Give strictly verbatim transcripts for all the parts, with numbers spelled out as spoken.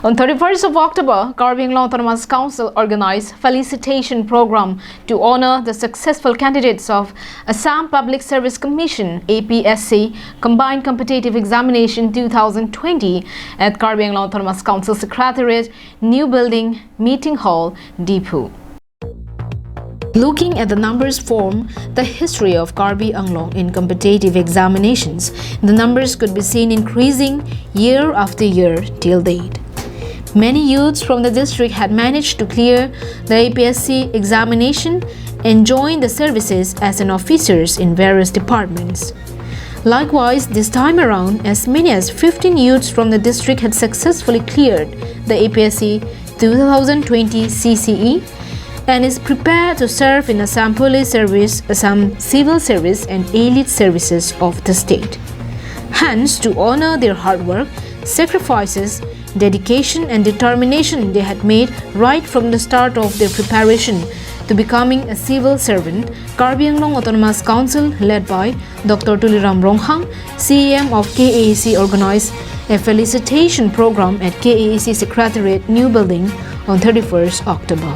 On thirty-first of October, Karbi Anglong Autonomous Council organized felicitation program to honor the successful candidates of Assam Public Service Commission, A P S C, Combined Competitive Examination two thousand twenty at Karbi Anglong Autonomous Council Secretariat, New Building, Meeting Hall, Diphu. Looking at the numbers form the history of Karbi Anglong in competitive examinations, the numbers could be seen increasing year after year till date. Many youths from the district had managed to clear the A P S C examination and join the services as an officers in various departments. Likewise, this time around, as many as fifteen youths from the district had successfully cleared the A P S C two thousand twenty C C E and is prepared to serve in Assam Police Service, Assam Civil Service, and elite services of the state. Hence, to honor their hard work, sacrifices, dedication, and determination they had made right from the start of their preparation to becoming a civil servant, Karbi Anglong Autonomous Council, led by Doctor Tuliram Ronghang, C E M of K A A C, organized a felicitation program at K A A C Secretariat, New Building, on thirty-first October.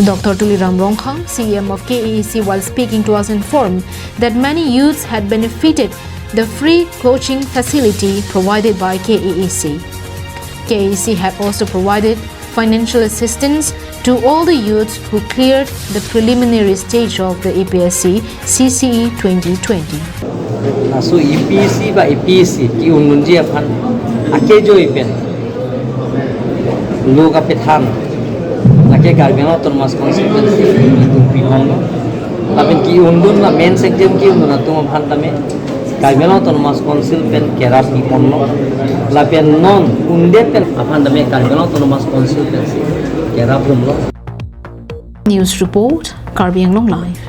Doctor Tuliram Ronghang, C E M of K A A C, while speaking to us, informed that many youths had benefited the free coaching facility provided by K A A C. K A A C had also provided financial assistance to all the youths who cleared the preliminary stage of the A P S C C C E twenty twenty. Laso A P S C ba A P S C ke-undunji aphan akejoi pen lo kapethan lake Karbi Anglong Autonomous Council pen si itum pihonlo. Lapen ke-undun la mains exam ke-undun atum aphan tame Karbi Anglong Autonomous Council pen kerap piponlo. Lapen non un'edet pen aphan tame Karbi Anglong Autonomous Council pen si kerap rumlo. News report, Karbi Anglong Live.